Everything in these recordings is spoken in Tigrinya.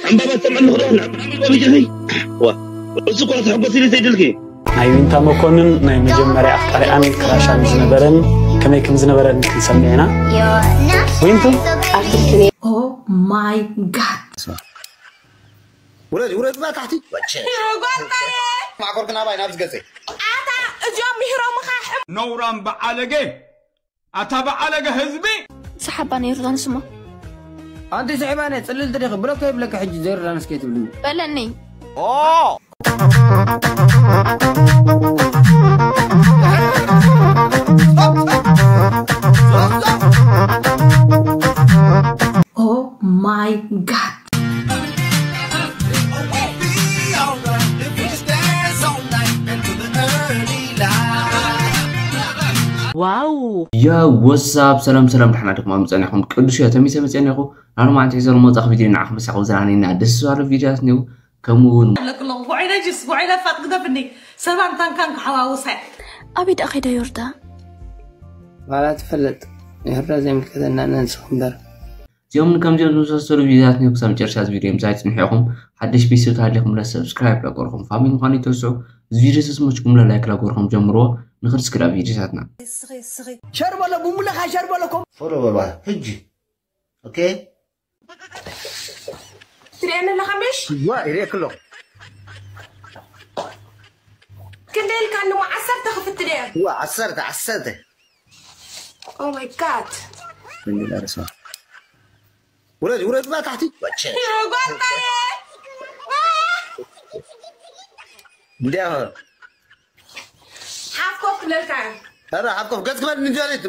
ዕምባባ ትሰምዐኒ ክዳን ዕምባባ ቢጃኺ ዋ እሱ እኳ ተሕጎስ ኢለ ዘይደልኪ ናይ ዊንታ መኮንን ናይ መጀመርያ ኣፍቃሪኣን ክራሻን ዝነበረን ከመይ ከም ዝነበረን ክንሰምዕ ኢና። ዊንቱ Oh my god. ውረድ ውረድ ባ ታሕቲ ማዕኮር ግን ኣባይ ናብዚ ገፀይ ኣታ እዚኦም ምሂሮምኻ ሕም ነውራም በዓለገ ኣታ በዓለገ ህዝቢ ሰሓባ ነይሩ ዛንስሞ ኣንቲ ስዕባነ ፅልልቲ ዲኺ ብሎክ ከይብለኪ ሕጂ ዘይርዳንስ ከይትብልኒ በለኒ Oh my god. Yo, what's up? ሰላም ሰላም፣ ደሕና ዲኹም? ኣብ ምጸና ኢኹም። ቅዱስ እየ፣ ተሚሰ መጸና ኢኹ። ናብ ሎማዓንቲ ሒዘ መጻኹ ቪድዮ ንዓኹም መሳኹ ዝረኣኒና ደስ ዝባሉ ቪድዮታት እኒአው። ከምኡ እውን ኣለክሎ ጉዕለ ጅስ ጉዕለ ፋጥ ግደፍኒ ሰባን ታንካን ክሓዋውሰ ኣበይ ደኣ ከይደ ዮርዳ? ባላ ትፈልጥ ይህረ ዘይምልከተና ነንስኹ እምበር እዚኦምን ከምዚኦም ዝመሳሰሉ ቪድዮታት ንክሳብ መጨረሻ እዚ ቪድዮ ምሳይ ፅንሑ ኢኹም። ሓደሽ ቤተሰብ ተሃሊኹም ለ ሰብስክራይብ ላገርኹም ፋሚሊ ምዃኑ ይተስዑ። እዚ ቪድዮ ተስመችኩም ለ ላይክ ላገርኹም ጀምርዎ። ንክድ ስክዳ ቪድዮታትና ሸር በሎ ቡሙለኻ ሸር በለኩም ፎሎ በባ ሕጂ ኦኬ ትሪአኒ ኣለኻ ምሽ ዋ ይሪእክ ኣለኹ ክንደይ ኢልካ ንሞ ዓሰርተ ክፍትል እየ ዋ ዓሰርተ ዓሰርተ Oh my god. ውረድ ውረድ ባ ታሕቲ እንዲያ ሓፍኮፍ ክለልካ ኧረ ሓፍኮፍ ገጽ ክበል ንጀሪት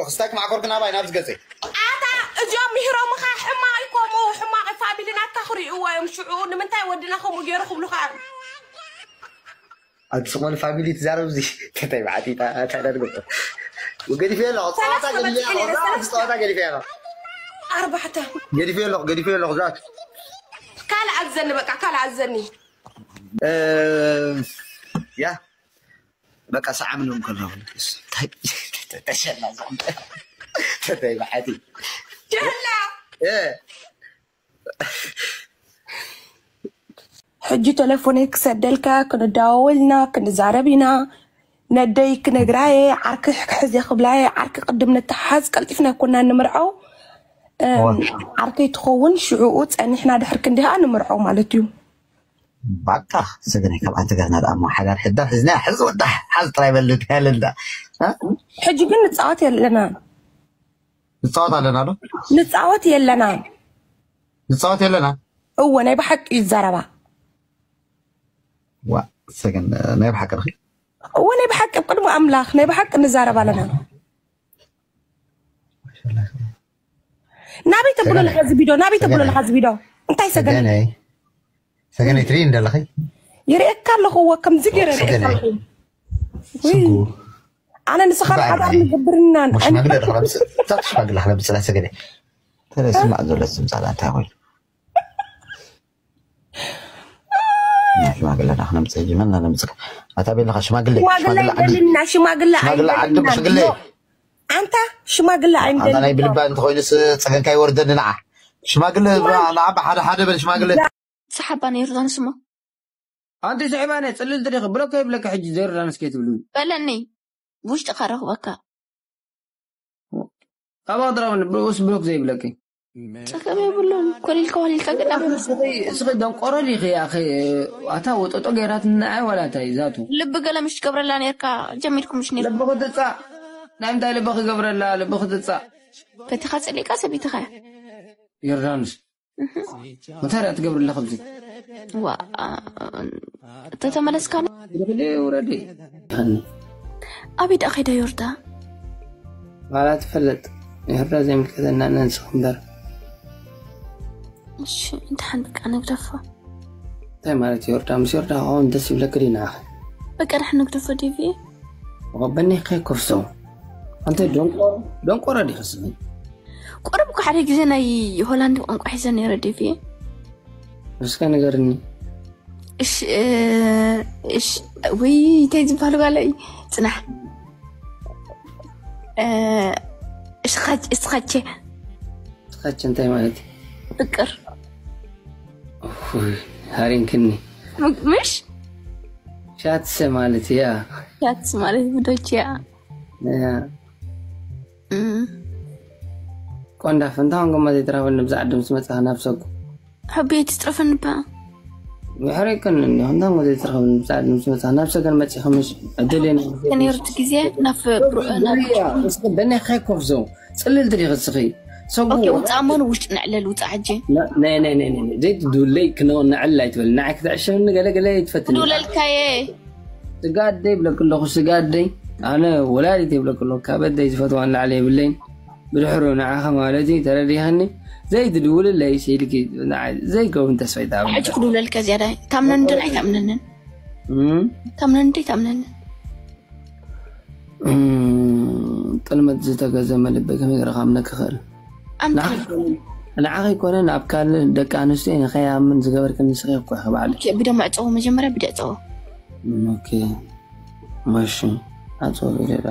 ክስታክ ማዕኮር ግን ኣባይ ናብዚ ገጸይ ኣታ እዚኦም ምሂሮምኻ ሕማቕ ይኮምኡ ሕማቕ ፋሚሊ ናትካ ክርእይዎ እዮም ሽዑ ንምንታይ ወድና ከምኡ ገይሩ ክብሉኻ እዮም ኣቲ ስቆል ፋሚሊ ትዛረብ እዚ ተታይ ባዓቲ ታዳድ ገ ገዲፈ ኣለኹ ጸዋታ ገዲፈ ኣለኹ ጸዋታ ገዲፈ ኣለኹ ኣርባዕተ ገዲፈ ኣለኹ ገዲፈ ኣለኹ ዛት ካልእ ኣዘኒ በቃ ካልእ ኣዘኒ ያ በቃ ሰዓም ነው እንከሎ ተሸላ ዘንተ ተታይ ባዓቲ ጀላ እ ሕጂ ተለፎነይ ክሰደልካ ክንዳወልና ክንዛረብ ኢና ነደይ ክነግራየ ዓርኪ ክሕዜ ክብላየ ዓርኪ ቅድም ንተሓዝ ቀልጢፍና ይኮና ንምርዓው ዓርከይ ትኸውን ሽዕኡ ፀኒሕና ድሕር ክንዲኣ ንምርዓው ማለት እዩ ባቃ ሰገነ ካብ ኣንተ ጋር ናዳ ኣሞ ሓዳር ሕዳር ሕዝና ሕዝ ወዳ ሓዝ ጥራይ በልት ያለንዳ ሕጂ ግን ንፃወት የለና ንፃወት ኣለና ዶ ንፃወት የለና ንፃወት የለና እወ ናይ ብሓቂ ይዛረባ ዋ ሰገን ናይ ብሓቂ ርኺ እወ ናይ ብሓቂ ኣብ ቅድሚ ኣምላኽ ናይ ብሓቂ ንዛረብ ኣለና ናበይ ተብሎ ኣለኻ እዚ ቪድዮ ናበይ ተብሎ ኣለኻ እዚ ቪድዮ እንታይ ሰገነ ሰገነ ትርኢ እንደለኺ ይርእየካ ኣለኹ እወ ከምዚ ገይረ ይርእየካ ኣለኹ ኣነ ንስኻ ሓዳር ንገብርናን ሽማግለ ዶ ክለምፅእ እዛ ሽማግለ ክለምፅእ ሰገነ ተለይ ስማዕ ዘሎ ዝምፃላ እንታይ ኮይኑ ሽማግለ ዳ ክነምፅእ ጅመና ነምፅእ ኣታ ቤለኻ ሽማግለ ሽማግለ ይደልና ሽማግለ ሽማግለ ዓዲ ሽማግለ ኣንታ ሽማግለ ኣንታ ናይ ብልባ እንተኮይኑስ ፀገንካ ይወርደኒ ንዓ ሽማግለ ንዓ ብሓደ ሓደ በል ሽማግለ ሰሓባ ነይሩ ዛንስሞ ኣንቲ ስዕባነ ፅልልቲ ዲኺ ብሎክ ከይብለካ ሕጂ ዘይርዳንስ ከይትብልኒ በለኒ ውሽጢ ከረኽበካ ካብ ኣቅድራብኒ ብኡስ ብሎክ ዘይብለኪ ጸገም የብሉን ኮሊልካ ዋሊልካ ግን ኣብ እስኺ ደንቆሮ ዲኺ ኣኺ ኣታ ወጠጦ ገይራትኒ ንዓይ ዋላ እንታይ ዛቱ ልቢ ገለ ምሽ ትገብረላ ነርካ ጀሚርኩም ምሽ ነርኩም ልቢ ክትጻእ ናይ ምንታይ ልቢ ክገብረላ ልቢ ክትጻእ ፈቲኻ ጸሊእካ ሰቢትኻ ዮርዳኖስ እንታይ ርኣ ትገብርላ ከምዚ ዋ ተተመለስካ ውረዲ ኣበይ ደኣ ከይደ ዮርዳ ባላ ትፈልጥ ዮርዳ ዘይምልከተና ነንስኽ እምበር እሺ እንተ ሓንቲ ቃ ነግደፎ እንታይ ማለት ዮርዳ ምስ ዮርዳ ክኸውን ደስ ይብለክ ድዩ ንዓኺ በቃ ዳሕ ነግደፎ ዲቪ ወበኒ ከይከፍሶ ኣንተ ደንቆሮ ደንቆሮ ዲኺ ስኺ ቁሩብ እኮ ሓደ ግዜ ናይ ሆላንድ ቋንቋ ሒዘ ነይረ ዲቪ እስከ ንገርኒ እሽ እሽ ወይ እንታይ ዝበሃል ጋለ እዩ ፅናሕ እሽኻቼ ኣች እንታይ ማለት እዩ? ፍቅር ኡይ፣ ሃሪንክኒ። ምሽ ሻትሰ ማለት እያ። ያትስ ማለት ብዶች ያ እያ። ቆንዳፍ እንታይ ኾንኩም ዘይትረኽብኒ ብዛዕባ ድምፂ መፅኻ ናብ ሰጉ? ሕቤት ትጥረፈንባ ምሕረይ ከነኒ እንታይ ኾንኩም ዘይትረኽብኒ ብዛዕባ ድምፂ መፅኻ ናብ ሰገን መፂኹም? እሺ ዕድል የና ከነይሩት ግዜ ናብ ደኒያ ከይኮፍ ዘው ፅልልቲ ዲኺ እስኺ? ሰጉ ኦኬ ውፃእ እሞ ንውሽጢ ንዕለል ውፃእ ሕጂ ዘይትድውለይ ክነው ንዕል ኣይትበል። ንዓይ ክትዕሸብኒ ገለ ገለ ይትፈትኒ። ድውለልካየ ስጋ ኣደይ ይብለክ ኣለኹ። ስጋ ኣደይ ኣነ ወላዲት ይብለክ ኣለኹ። ካብ ኣደይ ዝፈትዋ ንላዕሊ የብለይን። ብድሕሩ ንዓኻ ማለት እዩ ተረዲኸኒ። ዘይትድውልለይ ሲልኪ ንዓይ ዘይከውን ተስፋ ይትሃብ። ሕጂ ክድውለልካ ዝያዳ ታምነን ድን ኣይታምነንን እም፣ ታምነን ድን ኣይታምነንን እም፣ ጥልመት ዝተገዘመ ልበይ ከመይ ገይረ ክኣምነክ ክኽእል? ኣምታ ንዓኺ ኮነ ናብ ካልእ ደቂ ኣንስትዮ ንኸይኣምን ዝገበርክኒ ንስኺ እኮ ኢኺ ባዕልኪ። ብደሞ ዕፀዎ መጀመርያ ብደ ዕፀዎ ኦኬ ማሽ ኣጽወ ኢለ ዳ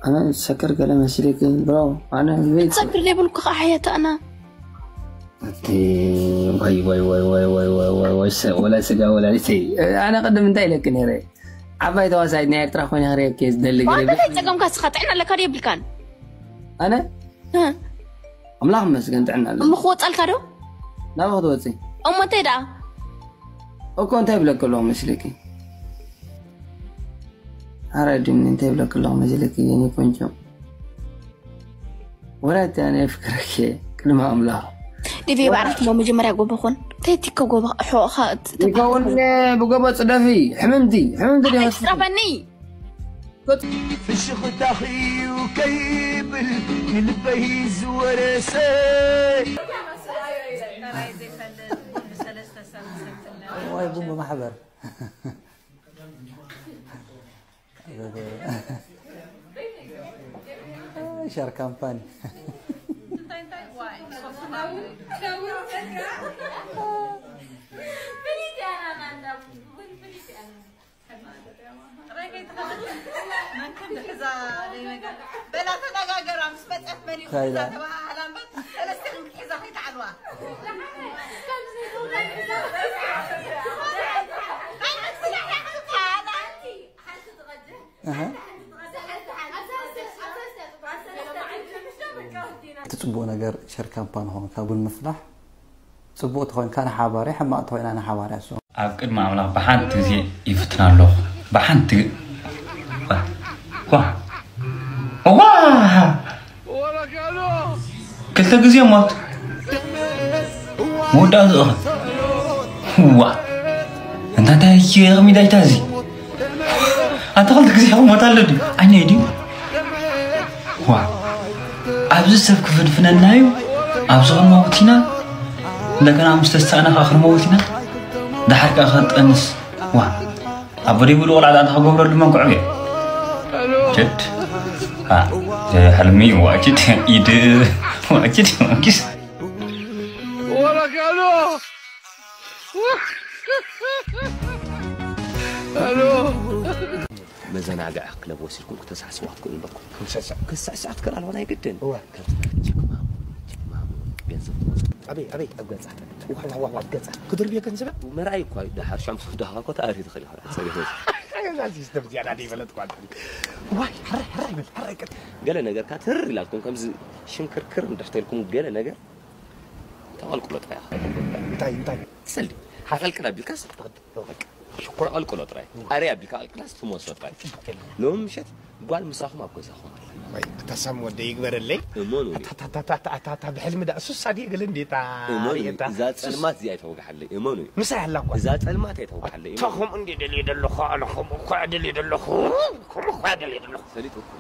ኣነ ሰክር ገለ መሲለኪ ብሮ ኣነ ቤት ሰክር ዘይብልኩ ከዓ ሓያታ ኣና እቲ ወይ ወይ ወይ ወይ ወይ ወይ ወይ ወይ ሰ- ወላ ስጋ ወላዲተይ ኣነ ቅድም እንታይ ኢለኪ ነይረ? ዓባይ ተዋሳኢት ናይ ኤርትራ ኮይነ ክርእየኪ እየ ዝደሊ ገለ ዋንታ እንታይ ፀገምካ ስኻ ጥዕና ኣለካ ዶ የብልካን ኣነ እ፣ ኣምላኽ መስገን ጥዕና ኣለ እሞ ክወፃልካ ዶ ናብ ክትወፂ እሞ እንታይ ደኣ እኮ እንታይ ይብለኪ ኣለኹ መስለኪ? ኣረ ድኒ እንታይ ይብለኪ ኣለኹ መስለኪ የኔ ቆንጆ? ወላ እቲ ኣነ የፍቅረኪ ቅድሚ ኣምላኽ ዲቪ በዓላት እሞ መጀመርያ ጎቦ ኮን ተቲከ ጎቦ ሕኦኻ ይከውን ብጎቦ ፅደፊ ሕምምቲ ሕምምቲ ዲኻ ትረፈኒ ፍሽኽታኺ እዩ ከይብል ንልበይ ዝወረሰ ወይ ቡን ብማሕበር ሸር ካምፓኒ በላ ተነጋገራ ምስ መፀት መን ይኹን እዛ ተባሃሃላ እምበር ሰለስተ ክንኪ ሒዛ ከይትዓልዋ እቲ ፅቡቅ ነገር ሸር ካምፓኒ ኾንካ ቡን ምፍላሕ ፅቡቅ ተኾይንካ ንሓባሪ ሕማቅ ተኾይና ንሓባሪ ኣስቦ ኣብ ቅድሚ ኣምላኽ ብሓንቲ ግዜ ይፍትና ኣለኹ። ብሓንቲ ግ- ዋ ዋ ዋ ክልተ ግዜ ሞት መወዳእትኡ ኸ ዋ እንታ እንታይ ይቕሚዳ ይታ እዚ ኣንተ ክልተ ግዜ ክሞት ኣሎ ድዩ ዓይነይ ድዩ ዋ ኣብዚ ሰብ ክፍንፍነና እዩ ኣብዚ ክንመውት ኢና እንደገና ምስ ተሳእና ከዓ ክንመውት ኢና ደሓር ከዓ ከጠንስ ዋ ኣቦ ደይ ብሉ ቆልዓ ዳኣ ተኸገብረሉ መንክዑ እየ ጀድ ሓልሚ ዋጅድ ኢድ ዋጅድ መንግስ መዘናግዒ ክለብ ወሲድኩም ክተሳዕስዋ ትኽእሉ ኣለኩም። ክስዕስዕ ትኽእል ኣለኹ ናይ ግድን። እወ። ከምዚ ጅግማሙ ጅግማሙ ገንዘብ ትወስድ። ኣበይ ኣበይ ኣብ ገጻ። ዋዋ ዋዋ ኣብ ገጻ። ክድርብዮ ገንዘብ። መርኣይ እኳ እዩ ደሓር ሻም ስፍዳኻ እኮ ተኣሪ ትኽእል ኢኻ። ጸገም የብሉን። እዛ ሲስተም እዚኣ ናደይ ፈለጥኳ። ዋይ ሕራይ ሕራይ በል ሕራይ ቀጥ። ገለ ነገርካ ትር ኢላትኩም ከምዚ ሽንክርክር እንድሕተልኩም ገለ ነገር ተቐልቅሎ ጥራይ ኢኻ። እንታይ እንታይ። ትሰልዲ። ሓቐልቅል ኣቢልካስ ተቐልቅሎ ጥራይ ኣረይ ኣቢልካ ቀልቅላስ ትሞሶ ጥራይ ሎም ምሸት ጓል ምሳኹም ኣብ ገዛኹም ኣላ እታ ሳም ወደ ይግበረለይ እመኑ እታ ብሕልሚ ዳ እሱሳ ድየ ገለ እንዴታ እመኑ እዛ ጸልማት እዚኣ ኣይተወግሓለይ እመኑ ምሳይ ኣላ እኳ እዛ ጸልማት ኣይተወግሓለይ እታ ከምኡ እንዴ ደልየ ደለኹ ኣነ ከምኡ እኳ ደልየ ደለኹ ከምኡ እኳ ደልየ ደለኹ ሰሊጡ እኮ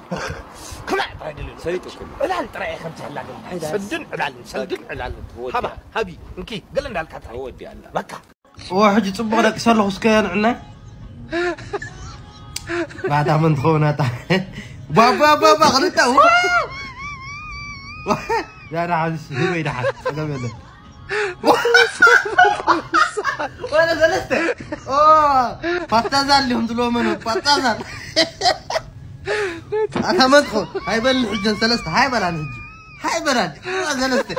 ክላዕ ጥራይ ደልየ ደለኹ ሰሊጡ እኮ ዕላል ጥራይ እየ ከምዚ ኣላ ግን ሰልድን ዕላልን ሰልድን ዕላልን ሃባ ሃቢ እንኪ ገለ እንዳልካ ጥራይ ተወዲኣ ኣላ በቃ ኦ ሕጂ ጽቡቕ ደቂሰ ኣለኹ እስከ ንዕናይ ባታ መን ትኸውን ኣታ ባባ ባባ ክልተ ው! ያ ደሓን እሺ ህበይ ደሓን ጸገም የለን ወደ ሰለስተ ኦ ፓስታዛል ሊሆን ዝሎ መን ፓስታዛል ኣታ መጥፎ ሃይበል ሕጀን ሰለስተ ሃይበላን ሕጂ ሃይ በራድ ሰለስተ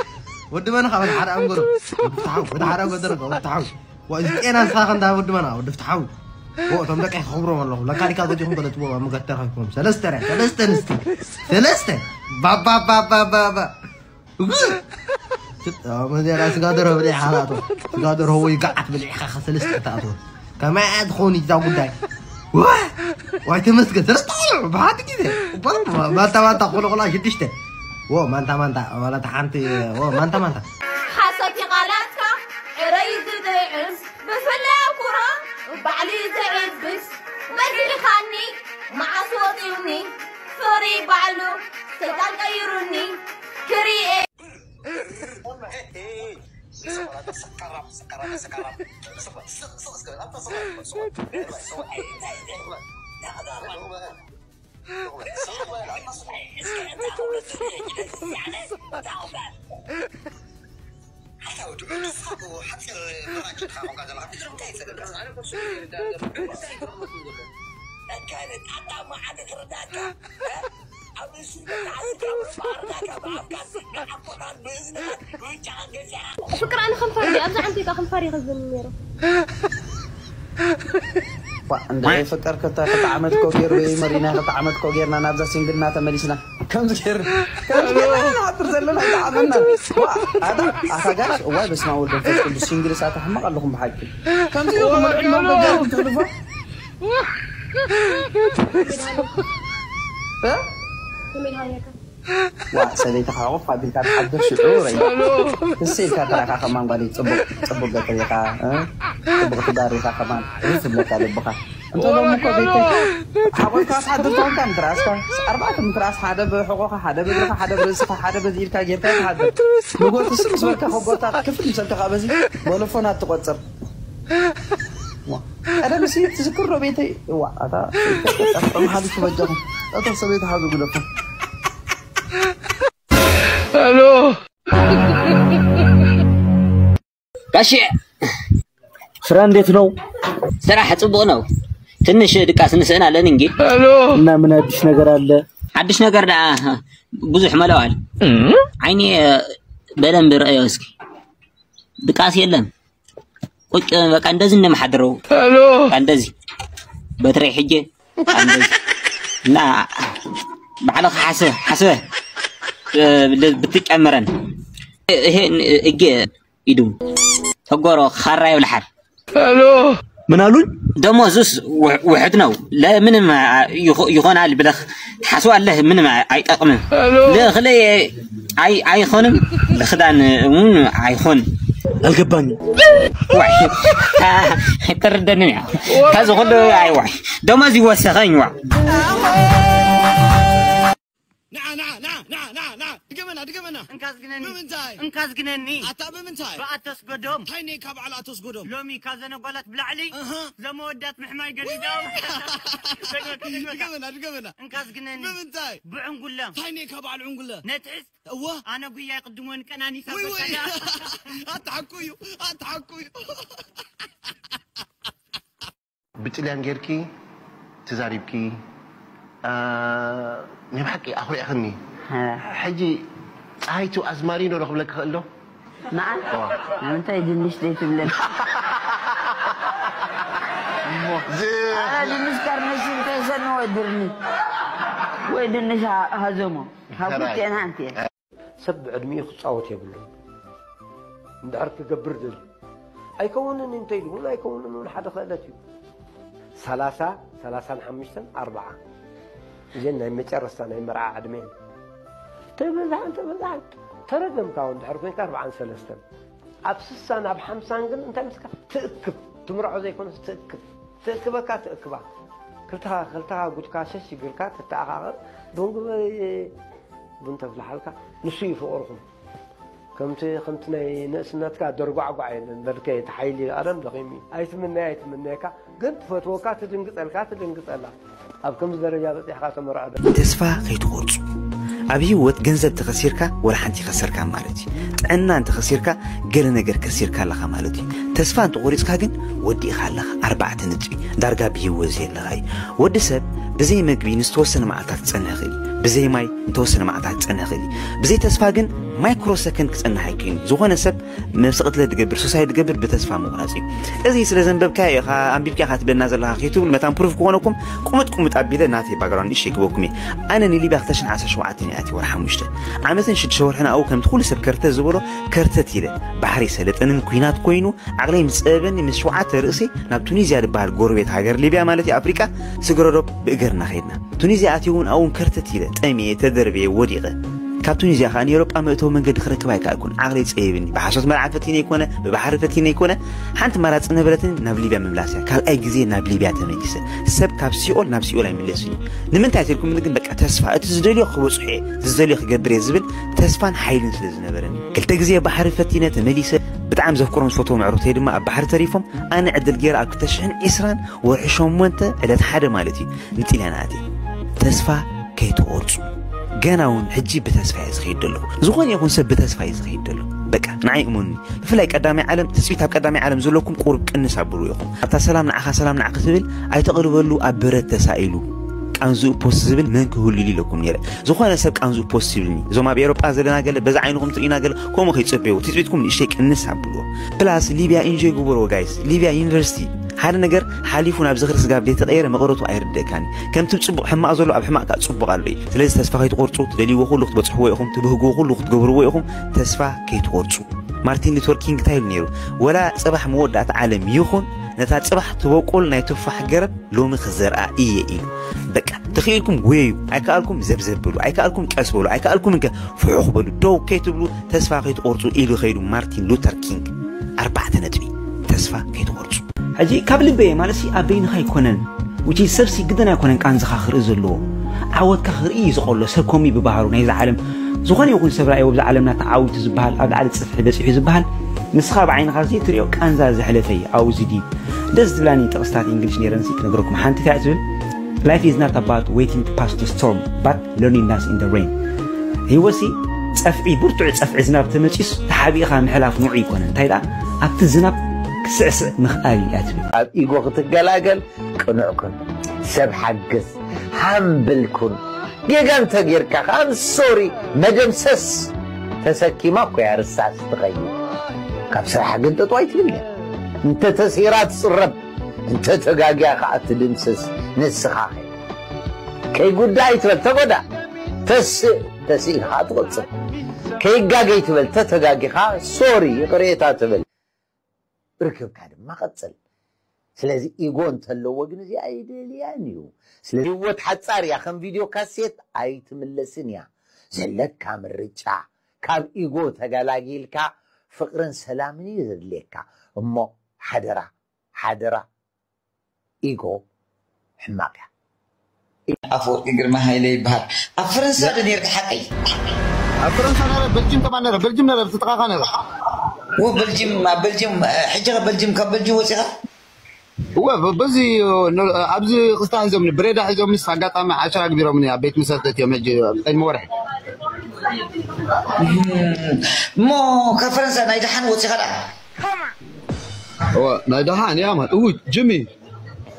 ወዲ መን ካብ ሓደ ኣንጎሮ ወዲ ፍትሓው ወዲ ሓደ ኣንጎሮ ወዲ ፍትሓው ወዚ ጤና ንስኻ ከምታ ወዲ መና ወዲ ፍትሓው እቶም ደቂ ክኽብሮም ኣለኹ ለካሊካ ዘዲኹም ገለፅዎ ኣብ መገተር ከይኮም ሰለስተ ርያ ሰለስተ ንስቲ ሰለስተ ባባባባባባ መዚያና ስጋ ደርሆ ብሊዕኻ ናቶ ስጋ ደርሆ ወይ ጋዓት ብሊዕኻ ሰለስተ ተኣትዎ ከመይ ኣያ ትኸውን እዛ ጉዳይ ዋይ ተመስገን ሰለስተ ቆልዑ ብሓንቲ ግዜ ማንታ ማንታ ቆለቆላ ሽዱሽተ ማንታ ማንታ ዋላ ሓንቲ ማንታ ማንታ ሓሰቲ ቃላትካ ዕረይ ዝጥዕስ ብፍላይ ኩሮ ባዕሊ ዝዕብስ መዚኻኒ መዓስ ወፂኡኒ ፍሪ ባዕሉ ሰይጣን ቀይሩኒ ክሪኤ ፍቅራ ንኸንፈር ድያ ኣብዛ ዓንቴታ ከንፈር ይኸዝን ነይሩ እንደ ፍቅር ክልተ ዓመት ኮ ገይሩ ወይ መሪና ክልተ ዓመት ኮ ገይርና ናብዛ ሲንግልና ተመሊስና ከምዚ ገይሩ ከምዚ ገይርና ኢና ንሓድር ዘለና ዝዓመና ኣታ ኣታ ጋሽ እዋይ በስመ ኣብ ወወልድ ወመንፈስ ቅዱስ ሲንግል ሳታ ሕማቕ ኣለኹም ብሓቂ ከምዚ ኢኹም ዕድመ ገይሩ ትሕልፎ እ ከመይ ሃየካ ዋ ሰበይትኻ ዕቑፍ ኣቢልካ ትሓድር ሽዑ ረይ እሰይ ኢልካ ተራኻ ከማን ጓለይ ፅቡቅ ፅቡቅ ገጠር ኢኻ እ? ፅቡቅ ትዳር ኢኻ ከማን ርፍ ዝብለካ ልብኻ እንተ ሎሚ እኮ ቤተይ ሓቆፍካ ትሓድር ተኾንካ ምትራስካ ኣርባዕተ ምትራስ ሓደ ብሕቆኻ ሓደ ብእግርኻ ሓደ ብርእስኻ ሓደ በዚ ኢልካ ጌርካ ትሓድር ንጎ ትስእ ምስ በልካ ከቦታ ክፍል ምሰልካ ከዓ በዚ ሞለፎናት ትቆፅር ቀደም ሲ ትዝክሮ ቤተይ እዋ ኣታ ሓሊፉ በጃኹም እቶም ሰበይቲ ሓዙ ግደፉ ሄሎ ጋሼ ስራ እንዴት ነው? ስራሕ ጽቡቅ ነው። ትንሽ ድቃስ ንስእን አለን እንጂ እና ምን አዲስ ነገር አለ? አዲስ ነገር ዳ ብዙሕ መለዋል ዓይኔ በደንብ ረእዮ እስኪ ድቃስ የለን። ቁጭ በቃ እንደዚህ እንደምሓድረው እንደዚህ በትረይ ሕጄ እንደዚህ እና ባዕልኻ ሓስበ ሓስበ ብትጨምረን ይሄ እጌ ኢዱ ተጎሮ ኻራ ይብልሓል ምን አሉኝ? ደሞዙስ ውሕድ ነው። ለምንም ይሆናል ብለህ ታስባለህ? ምንም አይጠቅምም። ለእኽለ አይኾንም፣ ለኽዳን እውን አይኾን። አልገባኝም። ተረደንን ያ ከዚ ኩሉ አይዋይ ደሞዝ ይወሰኸኝ ዋ ንዓ ንዓ ንዓ ንዓ ንዓ ንዓ ድገመና ድገመና እንካ ዝግነኒ ብምንታይ እንካ ዝግነኒ ኣታ ብምንታይ ብኣተስገዶም እንታይ ነይ ካብ በዓል ኣተስገዶም ሎሚ ካብ ዘነጓላት ብላዕሊ እህ ዘመወዳት ምሕማይ ገዲዳው ድገመና ድገመና እንካ ዝግነኒ ብምንታይ ብዕንጉለ እንታይ ነይ ካብ በዓል ዕንጉለ ነትሕስ እወ ኣነ ጉያ ይቅድሞን ቀናኒሳ ወይ ወይ በቀዳ ኣትሓኩዩ ኣትሓኩዩ ብጥልያን ጌርኪ ተዛሪብኪ ናይ ብሓቂ ኣኹሪዕኽኒ ሕጂ ፀሃይቱ ኣዝማሪኖ ዶ ክብለኪ ክእል ዶ ንዓ ንምንታይ ድንሽ ዘይትብለን ኣረ ድንሽ ካርነሽን ከይሰኒ ወይ ድርኒ ወይ ድንሽ ሃዘሞ ካብ ክልቲአን ሓንቲ እየ ሰብ ብዕድሚኡ ክፃወት የብሉን። እንድሕር ክገብር ደልዩ ኣይከውንን እዩ እንተኢሉ እውን ኣይከውንን እውን ሓደ ክእለት እዩ። ሰላሳ፣ ሰላሳን ሓሙሽተን፣ ኣርብዓ እዘን ናይ መጨረስታ ናይ መርዓ ዕድመ እየን። ተበዝሓን ተበዝሓን ተረገምካ እውን እንድሕር ኮይንካ ኣርብዓን ሰለስተን ኣብ ስሳን ኣብ ሓምሳን ግን እንታይ ምስካ ትእክብ ትምርዖ ዘይኮነስ ትእክብ ትእክበካ ትእክባ ክልተኻ ክልተኻ ጉድካ ሸሽ ግርካ ትተኣኻኸብ ቡን ግበ ቡን ተፍልሓልካ ንሱ እዩ ፍቕርኹም ከምቲ ከምቲ ናይ ንእስነትካ ደርጓዕጓዕ የለን በልከ እቲ ሓይሊ ቀደም ደኺሙ እዩ ኣይትምነይ ኣይትምነየካ ግን ትፈትወካ ትድንግፀልካ ትድንግፀላ ኣብ ከምዚ ደረጃ በፂሕካ ተመርዖ ዶ ተስፋ ከይትቆርፁ ኣብ ህይወት ገንዘብ ተኸሲርካ ወላ ሓንቲ ይኸሰርካ ማለት እዩ ጥዕና እንተኸሲርካ ገለ ነገር ከሲርካ ኣለኻ ማለት እዩ ተስፋ እንተቆሪፅካ ግን ወዲእኻ ኣለኻ ኣርባዕተ ነጥቢ ዳርጋ ብህይወት ዘየለኻ እዩ ወዲ ሰብ ብዘይ መግቢ ንዝተወሰነ መዓልታት ክፀንሕ ይኽእል እዩ ብዘይ ማይ እንተወሰነ መዓልታት ክጸንሕ ይኽእል እዩ። ብዘይ ተስፋ ግን ማይክሮ ሰከንድ ክጸንሕ ኣይክእልን እዩ። ዝኾነ ሰብ ነብሲ ቅትለት ዝገብር፣ ሱሳይድ ዝገብር ብተስፋ ምቑራጽ እዩ። እዚ ስለ ዘንበብካዮ ኢኻ፣ ኣንቢብካ ኢኻ ትብለና ዘለኻ ከይትብሉ፣ መታን ፕሩፍ ክኾነኩም ቁምጥ ቁምጥ ኣቢለ ናተይ ባክግራውንድ ንእሽተይ ክበኩም እየ። ኣነ ንሊብያ ክልተ ሽሕን ዓሰርተ ሸውዓተን እየ ኣትየ፣ ወርሓ ሓሙሽተ። ዓመትን ሽዱሽተ ወርሕን ኣብኡ ከምቲ ኩሉ ሰብ ከርተት ዝበሎ ከርተት ኢለ፣ ባሕሪ ሰለጠንን ኲናት ኮይኑ፣ ዓቕለይ ምስ ጸበበኒ ምስ ሸውዓተ ርእሲ ናብ ቱኒዝያ ዝበሃል ጎረቤት ሃገር ሊብያ ማለት እዩ ኣፍሪቃ ስግረዶብ ብእግርና ኸይድና። ቱኒዝያ ኣትየ እውን ኣብኡ እውን ከርተት ኢለ፣ ጠምየ፣ ተደርብየ፣ ወዲቐ። ካብ ቱኒዝያ ኸኣ ንኤውሮጳ መእተዊ መንገዲ ክረክብ ኣይከኣልኩን። ዓቕለይ ጸቢብኒ። ብሓሶት መርዓ ፈቲነ ኣይኮነ፣ ብባሕሪ ፈቲነ ኣይኮነ። ሓንቲ መራጺ ነበረትኒ ናብ ሊብያ ምምላስ እያ። ካልኣይ ግዜ ናብ ሊብያ ተመሊሰ። ሰብ ካብ ሲኦል ናብ ሲኦል ኣይምለስን እዩ። ንምንታይ ተልኩም ግን በቃ ተስፋ፣ እቲ ዝደልዮ ክበጽሖ እየ፣ ዝደልዮ ክገብር እየ ዝብል ተስፋን ሓይልን ስለ ዝነበረኒ። ክልተ ግዜ ባሕሪ ፈቲነ ተመሊሰ። ብጣዕሚ ዘፍቅሮም ዝፈትዎም ኣዕሩኽተይ ድማ ኣብ ባሕሪ ተሪፎም። ኣነ ዕድል ገይረ ኣብ ክልተ ሽሕን ዕስራን ወርሒ ሸሞንተ ዕለት ሓደ ማለት እዩ ንጥልያን ኣትየ። ተስፋ ከይትቆርጹ። ገና እውን ሕጂ ብተስፋ እየ ዝኸይድ ዘለኹ። ዝኾነ ይኹን ሰብ ብተስፋ እዩ ዝኸይድ ዘሎ። በቃ ንዓይ እመኑኒ። ብፍላይ ቀዳማይ ዓለም፣ ትጽቢት ኣብ ቀዳማይ ዓለም ዘለኩም ቁሩብ ቅንስ ኣብሉ ኢኹም። ኣብታ ሰላም ንዓኻ ሰላም ንዓኺ ትብል ኣይተቕርበሉ ኣብ ብረት ተሳኢሉ ቃንዝኡ ፖስት ዝብል መን ክህሉ ኢሉ ኢለኩም ነይረ። ዝኾነ ሰብ ቃንዝኡ ፖስት ይብልኒ። እዞም ኣብ ኤውሮጳ ዘለና ገለ በዛ ዓይንኹም ትርእዩና ገለ ከምኡ ከይጸበዩ ትጽቢትኩም ንእሽተይ ቅንስ ኣብልዎ። ፕላስ ሊብያ ኢንጆይ ግበርዎ ጋይስ። ሊብያ ዩኒቨርሲቲ ሓደ ነገር ሓሊፉ ናብ ዝኽሪ ስጋብ ዘይተቐየረ መቐረቱ ኣይርደእካን እዩ። ከምቲ ጽቡቕ ሕማቕ ዘሎ ኣብ ሕማቕ ከኣ ጽቡቕ ኣሎ እዩ። ስለዚ ተስፋ ከይትቆርጹ፣ ትደልይዎ ኩሉ ክትበጽሕዎ ኢኹም፣ ትብህግዎ ኩሉ ክትገብርዎ ኢኹም። ተስፋ ከይትቆርጹ። ማርቲን ሉተር ኪንግ እንታይ ኢሉ ነይሩ? ወላ ጽባሕ መወዳእታ ዓለም ይኹን፣ ነታ ጽባሕ ትበቁል ናይ ቱፋሕ ገረብ ሎሚ ክዘርኣ እየ ኢሉ። በቃ ተኽኢልኩም ጎየዩ፣ ኣይከኣልኩም ዘብዘብ በሉ፣ ኣይከኣልኩም ቀስ በሉ፣ ኣይከኣልኩም እንከ ፍሑኽ በሉ። ደው ከይትብሉ፣ ተስፋ ከይትቆርጹ ኢሉ ከይዱ ማርቲን ሉተር ኪንግ። ኣርባዕተ ነጥቢ። ተስፋ ከይትቆርጹ። ሕጂ ካብ ልበየ ማለት ሲ ኣብ በይንኻ ኣይኮነን። ውጪ ሰብሲ ግደን ኣይኮነን ቃንዝኻ ክርኢ ዘለዎ። ዓወትካ ክርኢ እዩ ዝቐሎ። ሰብ ኮሚ ብባህሩ ናይዛ ዓለም ዝኾነ ይኹን ሰብ ራእይዎ ብዛ ዓለምና ተዓዊቱ ዝበሃል ኣብ ላዕሊ ጽፍሒ በጺሑ ዝበሃል ንስኻ ብዓይንኻ ዘይትሪኦ ቃንዛ ዘሕለፈ እዩ። ኣውዚ ድዩ ደስ ዝብላኒ ጥቕስታት እንግሊሽ ነይረን ሲ ክነግረኩም። ሓንቲ እንታይ ትብል? Life is not about waiting to pass the storm, but learning dance in the rain። ህይወትሲ ጸፍዒ፣ ብርቱዕ ጸፍዒ ዝናብ ተመጺስ ተሓቢእኻ ምሕላፍ ንዑ ይኮነን። እንታይ ደኣ ኣብቲ ዝናብ ክስዕስዕ ምኽኣል እያ ትብል። ኣብ ኢጎ ክትገላገል ቅኑዕ ኩን፣ ሰብ ሓግዝ፣ ሃምብል ኩን። ጌጋ እንተ ጌርካ ከኣ ሶሪ መደምሰስ። ተሰኪማ እኮ እያ ርሳስ ትኸይድ። ካብ ስራሕ ግን ጠጠው ኣይትብል እያ። እንተ ተሲራ ትጽረብ፣ እንተ ተጋግያ ከኣ ትድምስስ። ንስኻ ኸ ከይጉዳ ኣይትበል፣ ተጎዳ። ተስእ፣ ተስኢልካ ትቕጽል። ከይጋገይ ትበል፣ ተተጋጊኻ ሶሪ ይቕሬታ ትብል። ርክብካ ድማ ቀጽል። ስለዚ ኢጎ እንተለዎ ግን እዚኣ ኣይደልያን እዩ። ስለዚ ህይወት ሓጻር እያ፣ ከም ቪድዮ ካሴት ኣይትምለስን እያ። ዘለካ ምርጫ ካብ ኢጎ ተገላጊልካ ፍቕርን ሰላምን እዩ ዘድልየካ። እሞ ሓደራ፣ ሓደራ ኢጎ ሕማቕ እያ። ኣፈወርቂ ግርማ ሃይለ ይበሃል። ኣብ ፈረንሳ ዶ ነይርካ ሓቀይ? ኣብ ፈረንሳ ነረ፣ በልጅም ከማን ነረ፣ በልጅም ነረ፣ ብትጥቓኻ ነረ። ወ በልጅም፣ ኣብ በልጅም፣ እ፣ ሕጂ ከ በልጅም፣ ካብ በልጅም ወጺኻ? እወ፣ ብ-፣ በዚ፣ እ፣ ን-፣ ኣብዚ ክስታ ሒዞምኒ፣ ብሬዳ ሒዞምኒ፣ ስ-፣ ኣጋጣሚ ዓሸራ ግቢሮምኒ፣ ኣብ ቤት መሰልተት እዮም፣ ሕጂ፣ ቅድሚ ወርሒ። እም፣ እሞ ካብ ፈረንሳ ናይ ደሓን ወጺኻ ደኣ? እወ፣ ናይ ደሓን፣ ያማን። እው፣ ጅሚ፣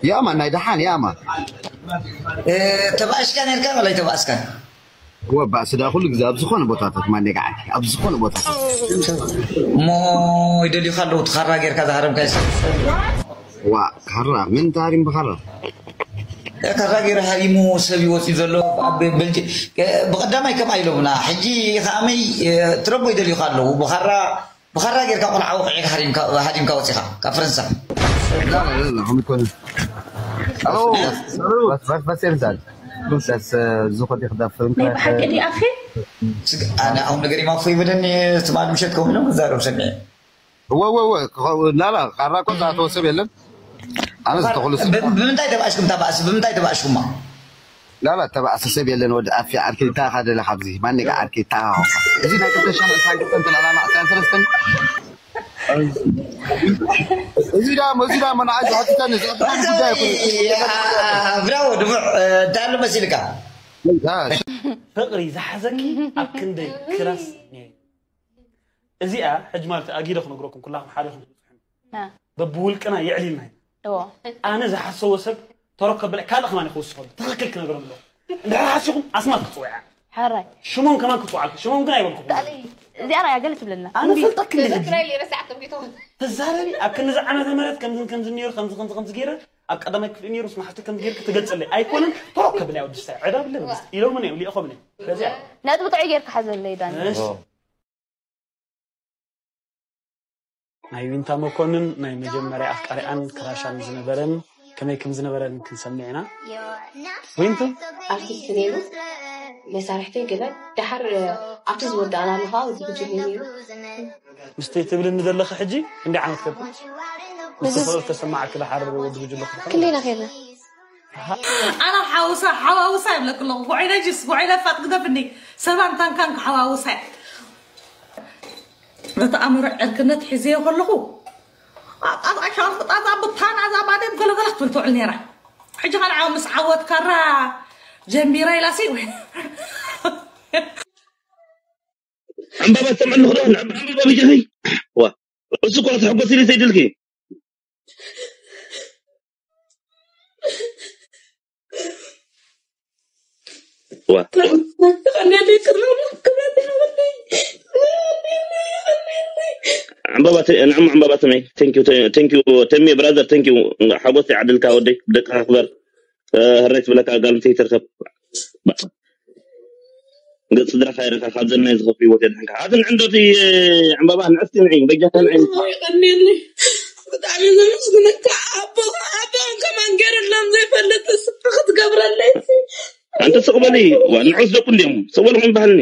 ያማን፣ ናይ ደሓን፣ ያማን። እ፣ ተባእሽካ ነርካ ወላ ኣይተባእስካን? እወ፣ ባእሲ ደኣ ኩሉ ግዜ ኣብ ዝኾነ ቦታታት፣ ማን ገዓልቲ፣ ኣብ ዝኾነ ቦታታት። እሞ ይደልዩኻ ኣለዉ፣ እቲ ካራ ጌርካ ዝሃረምካዮ ሰብ። ዋ፣ ካራ፣ መን ተሃሪሙ ብካራ? እ፣ ካራ ጌሩ ሃሪሙ ሰብ ይወጽእ ዘሎ ኣብ በልጅ-፣ እ፣ ብቐዳማይ ከምኣ ኢሎምና። ሕጂ ከኣመይ፣ እ፣ ትረቦ ይደልዩኻ ኣለዉ። ብኻራ፣ ብኻራ ጌርካ ቆልዓ ወቕዒ ሃሪምካ፣ ሃዲምካ ወጺኻ ካብ ፈረንሳ። ላ፣ ላ፣ ላ፣ ላ፣ ከምኡ ኣይኮነን። ኣሎ፣ እ? ሰሩ፣ ፋስ-፣ ፋስ-፣ ፋስ-፣ ፋስ-፣ ፋስ-፣ ዝኾነ ይኽዳፍ ፍርም ናይ ብሓቂ ከ-፣ ድዩ ኣኺ? ስግ-፣ ኣነ ኣሁን ነገር ይማፎ ይበለኒ፣ ትማሊ ምሸት ከምኡ ኢሎም ክዛረቡ ሰሚዐ። እወ፣ እወ፣ እወ፣ ክኸው-፣ ላላ፣ ቃራ እኮ ዝኣተወ ሰብ የለን። ኣነ ዝተኽሉ ሰብ ብ-፣ ብምንታይ ተባእሽኩም እታ ባእሲ? ብምንታይ ተባእሽኩማ? ላላ፣ ተባእሲ ሰብ የለን። ወዲ ኣፊ ዓርኪ፣ እንታይ ኢኻ ደለ ካብዚ? ማን ኢኻ ዓርኪ? እንታይ ኢኻ? እዚ ናይ ክልተ ሺሕ ዕስራን ክልተን ተላላና ዕስራን ሰለስተን። እዚ ዳሞ፣ እዚ ዳሞ ንዓይ ዝሓትተኒ፣ ዝሓትተኒ ጉዳይ ኣይኮነን። ያ፣ ብራቮ፣ ድፉዕ፣ እ፣ እንታይ ኣሎ መሲልካ? ያ፣ ፍቕሪ ዝሓዘኪ ኣብ ክንደይ ክላስ ነይሩ? እዚኣ ሕጂ ማለት ኣጊደ ክነግረኩም ኩላኹም ሓደ ኢኹም ትብጽሑኒ። እ። በብውልቅና የዕሊልና ኢና። እዎ። ኣነ ዝሓሰቦ ሰብ ተረከብ በላይ ካልእ ከማን ክውስኸሉ ትኽክል ክነግሮም ኣለኹ። እንድሕር ሓሲኹም ኣስማት ክፅውዕ እያ። ሕራይ ሽሞም ከማን ክፅውዓልኩ ሽሞም ግን ኣይበልኩኹም። እዚኣ ራያ ገለ ትብለና ኣነ ፈልጠክ እንዲ ሕጂ ትግራይ ረሳዕቶም ጌቶም ትዛረቢ ኣብ ክንዚ ዓመተ ምህረት ከምዝን ከምዚ ነይሩ ከምዚ ከምዚ ከምዚ ገይረ ኣብ ቀዳማይ ክፍሊ ነይሩ ስማሕቲ ከምዚ ገይርክ ትገልፅለይ ኣይኮነን። ቶክ ብላ ወዲ ስታይ ዕዳ ብለ ኢሎምን እዮም ሊእኾምን እዮም። ስለዚ ነጥቢ ጥዑይ ጌርካ ሓዘለይ ዳኒ። እሺ ናይ ዊንታ መኮንን ናይ መጀመርያ ኣፍቃሪኣን ክራሻን ዝነበረን ከመይ ከም ዝነበረን ክንሰምዕ ኢና። ዊንቱ ኣርቲስት ነይሩ መሳርሕተይ ገለ ድሓር ኣብቲ ዝወዳእናሉ ከዓ ወዲ ጉጅለ ነይሩ ምስቲ ትብልኒ ዘለኺ ሕጂ ክንደይ ዓመት ከብካ? ምስቲ ፍቕሪ ተሰማዓኪ ድሓር ወዲ ጉጅለ ክትኾን? ክንደይና ኸይድና ኣና ሓውሳ ሓዋውሳ ይብለክ ኣለኹ ጉዒለ ጅስ ጉዒለ ፋጥ ግደፍኒ ሰባን ታንካን ክሓዋውሳ በቲ ኣምሮ ዕርክነት ሒዘዮ ከለኹ ኣጣጣሻ ጣጣ ብታና እዛ ባዴም ገለገለ ክትብል ትውዕል ነይራ ሕጂ ኸልዓ ምስ ዓወት ካራ ጀሚራ ኢላሲ ዕምባባ ትሰምዐ ኣለኹ ዶ ዕምባባ ብጃኺ ዋ እሱ እኮ ተሕጎስ ኢሉ ዘይድልኪ ዕምባባ ንዕም ዕምባባ ተመይ thank you thank you ተሜ brother thank you ሓጎስ ይዓድልካ ወደይ ብደቅኻ ክበር ህረይ ትብለካ ጋል ምተይ ትርከብ ገጽ ስድራኻ ይረካ ካብ ዘናይ ዝኸፍ ህይወት የድሕንካ ኣትን ዕንዶቲ ዕምባባ ንዕስቲ ንዒ በጃካ ንዒ ይቀንየኒ ብጣዕሚ ዘመስግነካ ኣቦ ኣቦን ከማን ገይርሎም ዘይፈልጥ ስቅ ክትገብረለይ ኣንተ ስቕ በሊ ዋ ንዑስ ደቁ እንዲዮም ስቕ በልኩም ይበሃልኒ